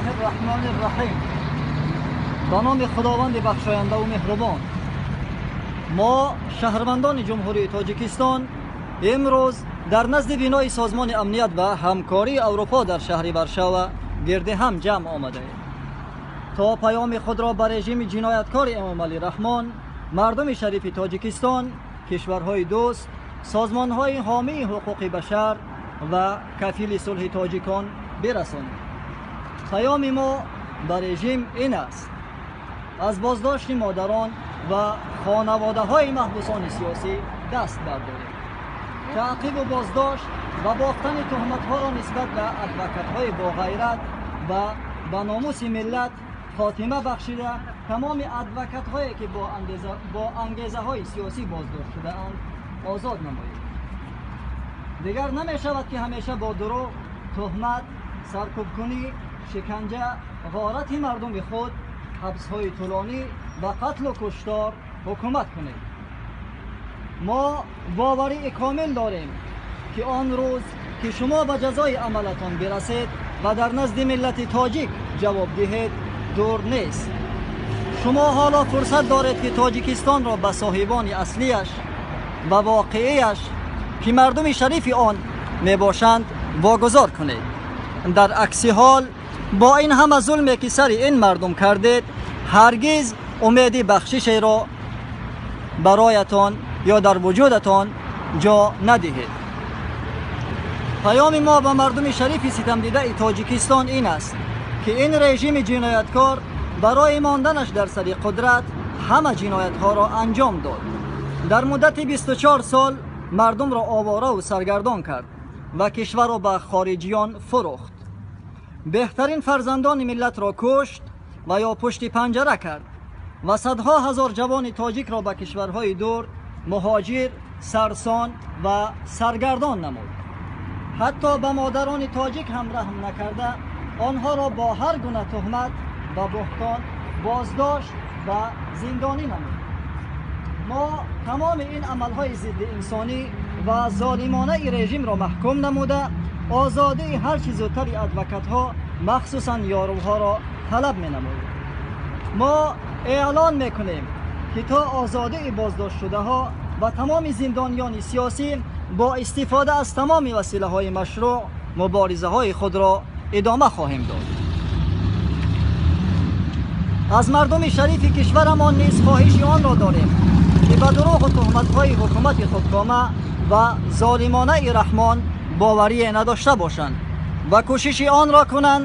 الله الرحمن الرحیم. به نام خداوند بخشاینده و مهربان. ما شهروندان جمهوری تاجیکستان امروز در نزد بینای سازمان امنیت و همکاری اروپا در شهر ورشاوا گرد هم جمع آمده ایم تا پیام خود را به رژیم جنایتکار امام علی رحمان، مردم شریف تاجیکستان، کشورهای دوست، سازمانهای حامی حقوق بشر و کفیل صلح تاجیکان برسانیم. پیام ما به رژیم این است: از بازداشت مادران و خانواده های محبوسان سیاسی دست بردارید. تعقیب و بازداشت و بافتن تهمت ها را نسبت به ادوکت های با غیرت و به ناموس ملت خاتمه بخشیده تمام ادوکت هایی که با انگیزه های سیاسی بازداشت شده اند آزاد نمایید. دیگر نمی شود که همیشه با دروغ، تهمت، سرکوب کنی، شکنجه، غارت مردم خود، حبس های طولانی و قتل و کشتار حکومت کنید. ما باوری کامل داریم که آن روز که شما به جزای عملتان برسید و در نزد ملت تاجیک جواب دهید دور نیست. شما حالا فرصت دارید که تاجیکستان را به صاحبان اصلیش و واقعیش که مردم شریف آن می باشند واگذار کنید. در عکس حال با این همه ظلمی که سر این مردم کردید، هرگز امید بخشش را برایتان یا در وجودتان جا ندهید. پیام ما به مردم شریف ستم دیده تاجیکستان این است که این رژیم جنایتکار برای ماندنش در سر قدرت همه جنایت ها را انجام داد. در مدت 24 سال مردم را آواره و سرگردان کرد و کشور را به خارجیان فروخت. بهترین فرزندان ملت را کشت و یا پشت پنجره کرد و صدها هزار جوان تاجیک را به کشورهای دور مهاجر، سرسان و سرگردان نمود. حتی به مادران تاجیک هم رحم نکرده آنها را با هر گونه تهمت و بهتان بازداشت و زندانی نمود. ما تمام این عملهای ضد انسانی و ظالمانه رژیم را محکوم نموده آزادی هر چیز زودتر ادوکت ها مخصوصا یاروها را طلب می نماییم. ما اعلان میکنیم که تا آزادی بازداشت شده ها و تمام زندانیان سیاسی با استفاده از تمام وسیله های مشروع مبارزه های خود را ادامه خواهیم داد. از مردم شریف کشورمان نیز خواهش آن را داریم که به دروغ و تهمت های حکومت خودکامه و ظالمانه رحمان باوری نداشته باشند و کوشش آن را کنند.